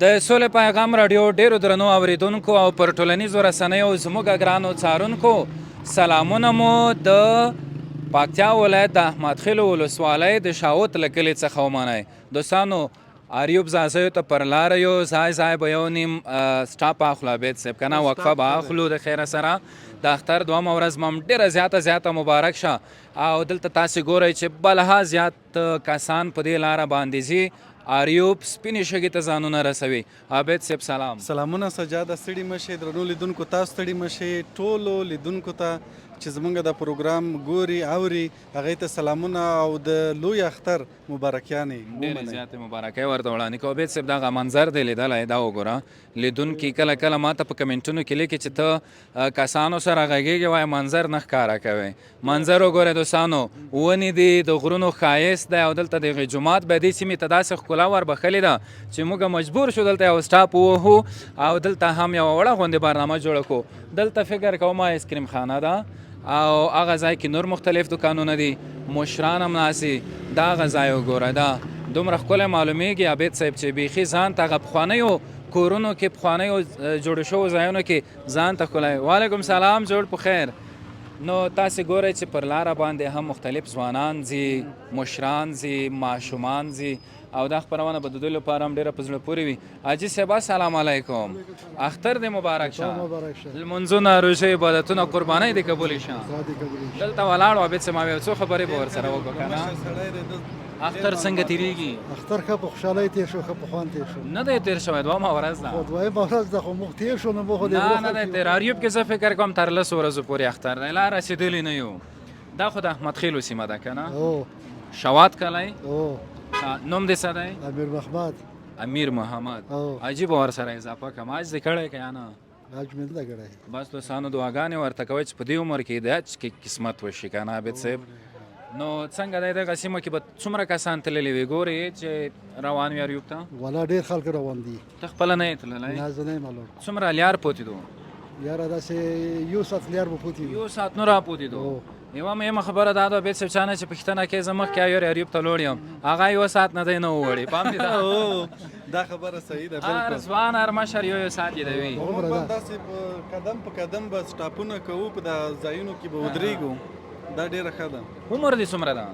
د سولې پیغام راډیو ډیرو درنو اوریدونکو او پر ټولنیزو رسنیو زموږ ګرانو څارونکو، سلامونه مو د پکتیا ولایت د احمدخیلو ولسوالۍ د شاوت له کلي څخه ومنئ. دوستانو، اریوب ځاځیو ته پر لاره یو، ځای ځای به یو نیم سټاپ اخلو. عابد صاحب، که نه وقفه به اخلو. د خیره سره د اختر دویمه ورځ مو هم ډېره زیاته زیاته مبارک شه. او دلته تاسې ګورئ چې بلها زیات کسان په دې لاره باندې ځي، اریوب سپینې شګې ته ځانونه رسوي. عابد صاحب، سلام. سلامونه سجاده، ستړي مه شئ. درنو لیدونکو، تاسو ستړي مه شئ. ټولو لیدونکو ته چې زمونږ دا پروګرام ګوري، اوري، هغې ته سلامونه او د لوی اختر مبارکیانې. ډېرې زیاتې مبارکۍ ورته وړاندې کوو. عابد صاحب، دغه منظر دی لیدلی؟ دا وګوره. لیدونکي کله کله ماته په کمنټونو کې لیکي چې ته کسانو سره غږېږې، وایي منظر نه ښکاره کوې. منظر وګورئ دوستانو، ونې دي، د غرونو ښایست دی، او دلته دغې جومات به دې سیمې ته داسې ښکلا وربښلې ده چې موږ مجبور شو دلته یو سټاپ ووهو او دلته هم یوه وړه غوندې برنامه جوړه کړو. دلته فکر کوم آیسکریم خانه ده او هغه ځای کې نور مختلف دکانونه دي، مشران هم ناست دي. دا هغه ځای وګوره، دا دومره ښکلی معلومیږي عابد صاحب چې بیخي ځان ته هغه پخوانیو کورونو کې، پخوانیو جوړو شوو ځایونو کې ځان ته ښکلی. وعلیکم سلام، جوړ په خیر. نو تاسې ګورئ چې پر لاره باندې هم مختلف ځوانان ځي، مشران ځي، ماشومان ځي، او دا خپرونه به د دوی لپاره هم ډېره په زړه پورې وي. حاجي صاحب، السلام علیکم، اختر دې مبارک شه. لمونځونه، روژې، عبادتونه، قربانۍ دې قبولې شه. دلته ولاړ عابد صاحب، ما یو څو خبرې به ورسره وکړو که نه. اختر څنګه تېرېږي؟ اختر ښه په خوشحالۍ تېر شو، ښه په خوند تېر شو. نه دی تېر شوی، دویمه ورځ ده. خو دویمه ورځ ده، خو موږ تېر شو، نو موږ خو نه نه دی تېر. اریوب کې زه فکر کوم تر 10 ورځو پورې اختر دی، لا رسېدلي نه یو. دا خو د احمدخیلو سیمه ده که نه؟ هو. شوات کلی. هو. نوم دې څه دی؟ امیر محمد. امیر محمد. هو. عجیب ور سره اضافه کم. حج دې کړی که یا نه؟ حج مې نه کړی. بس دوستانو، دعاګانې ورته کوئ چې په دې عمر کې د حج کې قسمت وشي، که نه عابد صاحب؟ نو څنګه دی، دغه سیمه کې به څومره کسان تللي وي، ګورې چې روان وي اریوب ته؟ ولا ډېر خلک روان دي. ته خپله نه یې تللی؟ نه، زه نه یم لاړ. څومره لیار پوتې دو؟ یاره، داسې یو ساعت لیار به پوتې وي. یو ساعت نور پوتې دو. یوه مهمه خبره دا ده، عابد صاحب، چا نه چې پوښتنه کوې، زه مخکې ایور اریوب ته لوړ یم، هغه یو ساعت نه دی نه ووړي، پام دې ده. دا خبره صحیح ده. هر بالکل. ځوان، هر مشر یو یو ساعت یې دی. موږ به داسې په قدم په قدم به سټاپونه کوو، په دا ځایونو کې به ودرېږو، دا ډېره ښه ده. عمر دې څومره ده؟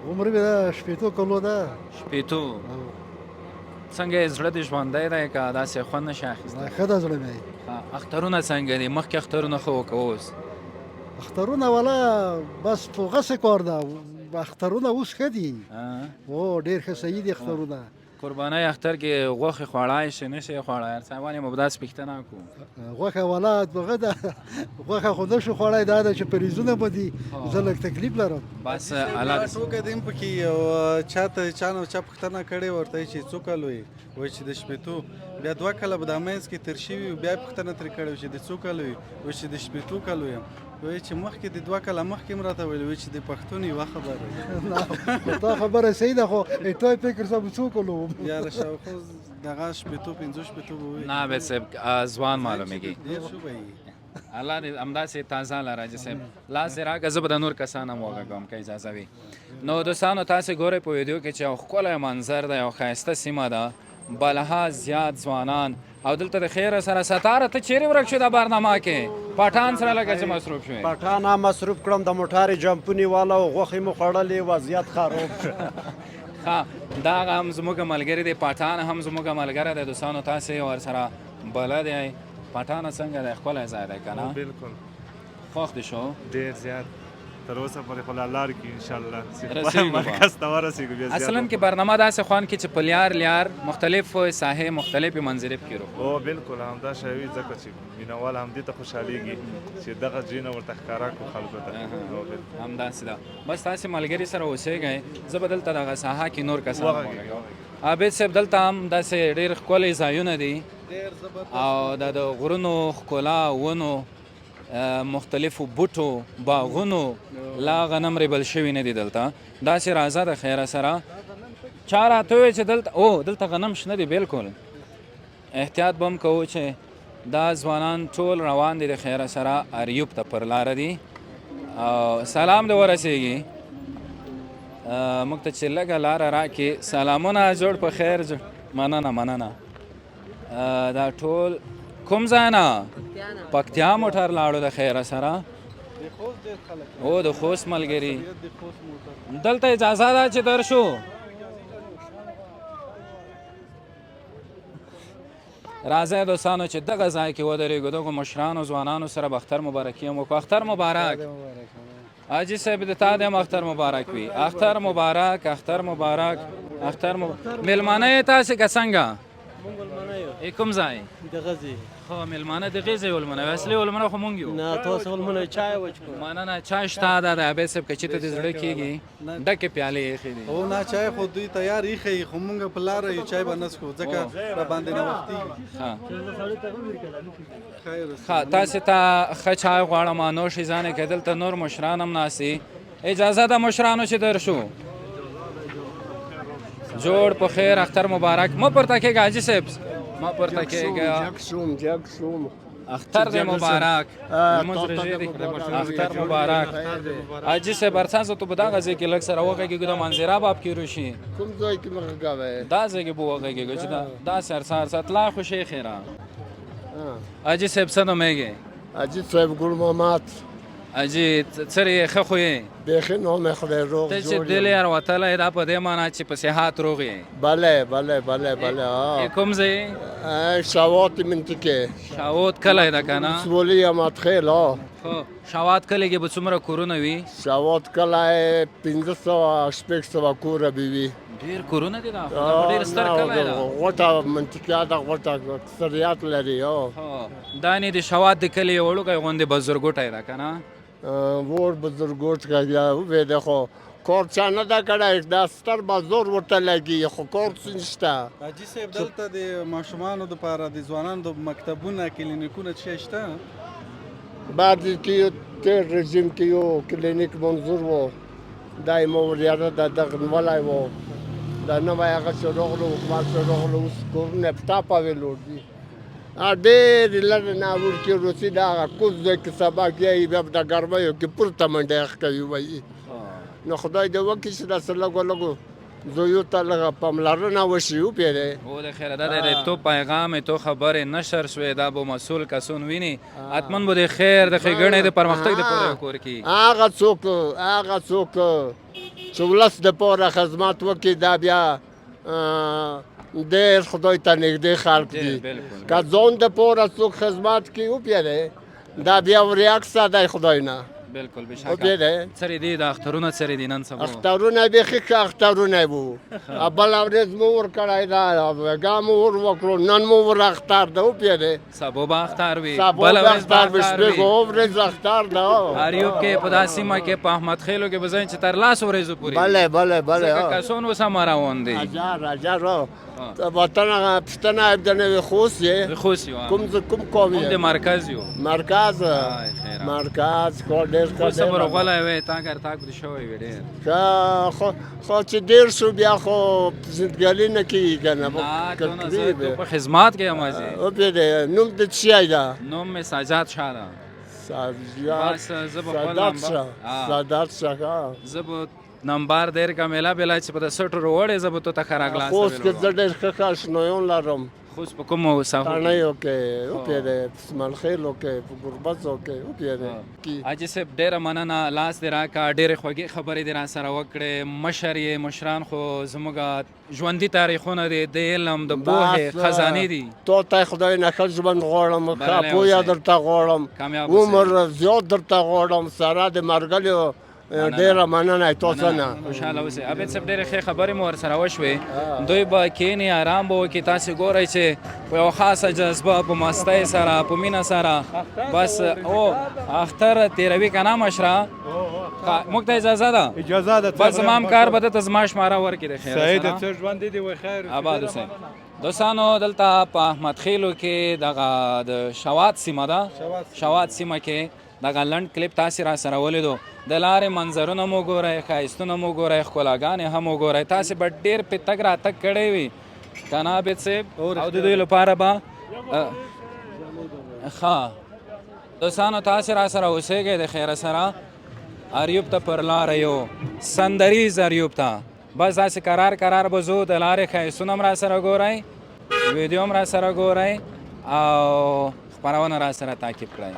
عمر مې ده 60 کلو ده. 60. څنګه یې، زړه دې ژوندی دی که داسې خوند نه شي اخیستی؟ ښه ده زړه مې. اخترونه څنګه دي؟ مخکې اخترونه ښه وو که اوس؟ اخترونه والا بس په غسه کار ده. اخترونه اوس ښه دي، او ډېر ښه، صحیح دي اخترونه. قربانۍ اختر کې غوښې خوړای شي، نه شي خوړای؟ هر څه باندې مو به داسې پوښتنه کوو. غوښه والا دغه ده، غوښه خو نه شو خوړای، دا ده چې پریزونه به دي، زه لږ تکلیف لرم. بس الله دې ټوکه دیم پکې. یو چاته چا نه چا پوښتنه کړې ورته چې څو کالو یې، وایي چې د 60. بیا 2 کاله به دا منځ کې تېر شوي، بیا یې پوښتنه ترې کړې چې د څو کالو یې، وایي چې د 60 کالو یم. وایي چې مخکې د 2 کاله مخکې هم راته ویل، وایي چې د پښتون یوه خبره. دا خبره صحیح ده، خو ته فکر سم څو کلو وم؟ یاره، شاوخوا دغه 60، 65 به وي. نه عابد صاحب، ځوان معلومیږي. ډېر شو به یې. الله دې همداسې تازه لره. حاجي صاحب، لاس دې راکړه، زه به د نور کسان هم وغږوم که اجازه وي. نو دوستانو، تاسې ګورئ په ویډیو کې چې یو ښکلی منظر دی او ښایسته سیمه ده، بلها زیات ځوانان او دلته د خیره سره. ستاره، ته چیرې ورک شو دا برنامه کې؟ پټان سره لکه چې مصروف شوې. پټان هم مصروف کړم، د موټر جمپونی والا او غوښې مو خوړلې، وضعیت خراب شو. ښه، دا هم زموږ ملګری دی، پټان هم زموږ ملګری دی. دوستانو، تاسې ورسره بلد یئ. پټانه، څنګه دی؟ ښکلی ځای دی که نه؟ بالکل. خوښ دې شو؟ ډیر زیات. تر اوسه پورې خو لا لار کې، ان شاء الله چې رسیږو به. مرکز ته ورسیږو بیا زیات. اصلا کې برنامه داسې خوان کې چې په لیار لیار مختلف ساحې، مختلفې منظرې پکې روښو. او بالکل همدا شی وي، ځکه چې مینوال هم دې ته خوشحالېږي چې دغه ځایونه ورته ښکاره کړو خلکو ته. او بالکل. همداسې ده. بس تاسې ملګري سره اوسېږئ، زه به دلته دغه ساحه کې نور کسان وغږېږئ. وغږوم. عابد صاحب، دلته هم داسې ډېر ښکلي ځایونه دي او د غرونو ښکلا، ونو، مختلفو بوټو، باغونو، لا غنم ریبل شوي نه دي دلته. داسې راځه د خیره سره. چا راته وویل چې دلته او دلته غنم شنه دي. بالکل احتیاط به هم کوو چې دا ځوانان ټول روان دي د خیره سره، اریوب ته پر لاره دي. او سلام دې ورسیږي. موږ ته چې لږه لاره راکې. سلامونه، جوړ په خیر. جوړ، مننه مننه. دا ټول کوم ځای نه؟ پکتیا موټر لاړو د خیره سره. او د خوست ملګري دلته اجازه ده چې درشو؟ راځئ دوستانو چې دغه ځای کې ودرېږو، دغو مشرانو ځوانانو سره به اختر مبارکي هم وکړو. اختر مبارک حاجي صاحب، د تا دې هم اختر مبارک وي. اختر مبارک، اختر مبارک، اختر مبارک. مېلمانه یې تاسې که څنګه؟ ای کوم ځای؟ د غزې. خو مېلمانه د غزې ولمنه، اصلي ولمنه خو مونږ یو. نه، تاسو ولمنه چای وچکو. مننه، چای شته. دا د عابد صاحب که چېرته دې زړه کېږي، ډکې پیالې یې ایښې دي. او نه، چای خو دوی تیار ایښی، خو مونږ په لاره یو، چای به نه څښو ځکه را باندې ناوختېږي. خیر. ښه، تاسې ته ښه چای غواړم، نوشي ځانې که دلته نور مشران هم ناست دي. اجازه ده مشرانو چې درشو؟ جوړ په خیر، اختر مبارک. مه پورته کېږه حاجي صاحب، مه پورته کېږه. جګ شوم، جګ شوم. اختر دې مبارک. لمونځ رژې دی. اختر مبارک حاجي صاحب. هرڅه زه ته به دغه ځای کې لږ سره وغږېږو، د منظره باب کې روشي. کوم ځای کې مې غږوې؟ دا ځای کې به وغږېږو چې دا داسې هرڅه هرڅه تلا خوشې خیره. حاجي صاحب، څه نومېږې؟ حاجي صاحب ګل محمد. حاجي څرې یې؟ ښه خو یې؟ بیخي نوم خدای روغ. ته چې جوړ دلې وروتلی، دا په دې معنا چې په صحت روغ یې. بله بله بله بله. ای کوم ځای؟ شوات منطقه. شاوت کلی ده که نه؟ سولی احمدخیل ها. خو شوات کلی کې به څومره کورونه وي؟ شوات کلی 500 600 کوره به وي. ډېر کورونه دي، دا خو ډېر ستر کلی ده. غوټه منطقه ده، غوټه اکثریت لري ها. دا نه د شوات د کلي یو وړوکی غوندې بزرګوټی ده که نه؟ ور بزرګوټ که وې ده، خو کور چا نه ده کړی، دا ستر بازار ورته لګي، خو کور څه نشته. حاجي صاحب، دلته د ماشومانو دپاره، د ځوانانو د مکتبونه، کلینیکونه څه شته؟ بعد کې یو تیر رژیم کې یو کلینیک منظور و، دا یې مو وریاده د دغه نیولی و. دا نوی هغه چې راغلو، حکومت چې راغلو، اوس کورونه په ټاپه ویلوړ دي. ډېرې لرې نه ورکې روسي دا هغه کوز ځای کې سبا کیږي، بیا په د ګرمیو کې پورته منډه کوي. وایي نو خدای دې وکړي چې داسې لږو لږو زویو ته لږه پاملرنه وشي، وپېرې. او د خیره، دا د تو پیغام، تو خبرې نشر شوې، دا به مسول کسون ویني، حتما به د خیر د ښېګڼې د پرمختګ د پاره کور کی. هغه څوک چې ولس د پاره خدمت وکړي، دا بیا ډېر خدای ته نږدې خلک دي. که ځان د پاره څوک خدمت کوي، وپېرې، دا بیا وریاکسه دی خدای نه. بالکل بشکه. وپېرې. څرې دي د اخترونه، څرې دي نن سبا؟ اخترونه بیخي ښه اخترونه وو. بله ورځ مو ورکړی ده، بېګا مو ور وکړو، نن مو ور اختر ده، وپېرې. سبا به اختر وي. سبا بله به ورځ به اختر وي. اختر وي. شپږ ورځ اختر ده. اریوب کې په دا سیمه کې، په احمد خیلو کې به ځای چې تر لاس ورځو پورې. بله بله بله. ځکه کسان اوس هم روان دي. اجار اجار وطن پښتنه د نوې خوست یې؟ خوست یو. کوم کوم قوم موږ د یې؟ مرکز یو. مرکز. آی، خیره. مرکز خو ډېر ښه. خو صبر ډېر غولی وې تا ګر تاک دې شوی وي ډېر. ښه، خو چې ډېر شو بیا خو زندګالي نه کېږي که نه؟ نه، دونه زه ته په خدمات کې یم حاجي. وپېرې، نوم د څه شی ده؟ نوم مې سجاد شاه ده. سجاد. بس زه به خپل سادات نمبر شه. سادات شه، ښه. زه به نمبر دیر کا میلا بلا چې په د سټ وروړې، زه به تو ته ښه راغلاست. خوست کې زه ډېر ښه ښه آشنایان لرم. خوست په کومو ساحو کې؟ تڼیو کې، وپېرې، په سمنخېلو کې، په ګربزو کې، وپېرې. حاجي صاحب، ډېره مننه، لاس دې راکړه، ډېرې خوږې خبرې دې را سره وکړې. مشر یې، مشران خو زموږ ژوندي تاریخونه دي، د علم د پوهې خزانې دي. تو ته خدای نه ښه ژوند غواړم، ښه بریالی پوهه اوسې. درته غواړم. کامیاب اوسې. عمر زیات درته غواړم سره د مرګلیو. ډېره مننه تاسو نه. خوشحاله اوسئ عابد صاحب. ډېرې ښې خبرې مو ورسره وشوې. دوی به کښېني، آرام به وکړي. تاسې ګورئ چې په یوه خاصه جذبه، په مستۍ سره، په مینه سره بس او اختر تېروي که نه مشره؟ موږ ته اجازه ده؟ اجازه ده. بس زما هم کار به ده ته زما شماره ورکړي د خیره صحیح سره. ده، څه ژوند دي وای، خیر. آباد اوسئ دوستانو. دلته په احمد خیلو کې دغه د شوات سیمه ده، شوات سیمه کې دغه لنډ کلیپ تاسې را سره ولیدو. د لارې منظرونه مو ګورئ، ښایستونه مو ګورئ، ښکلاګانې هم وګورئ. تاسې به ډېر په تګ راتګ کړی وي که نه عابد صاحب؟ او د دوی لپاره به ښه. دوستانو، تاسې را سره اوسېږئ د خیره سره. اریوب ته پر لاره یو، سندریز اریوب ته. بس داسې کرار کرار به ځو، د لارې ښایستونه هم را سره ګورئ. ویډیو هم را سره ګورئ او خپرونه را سره تعقیب کړئ.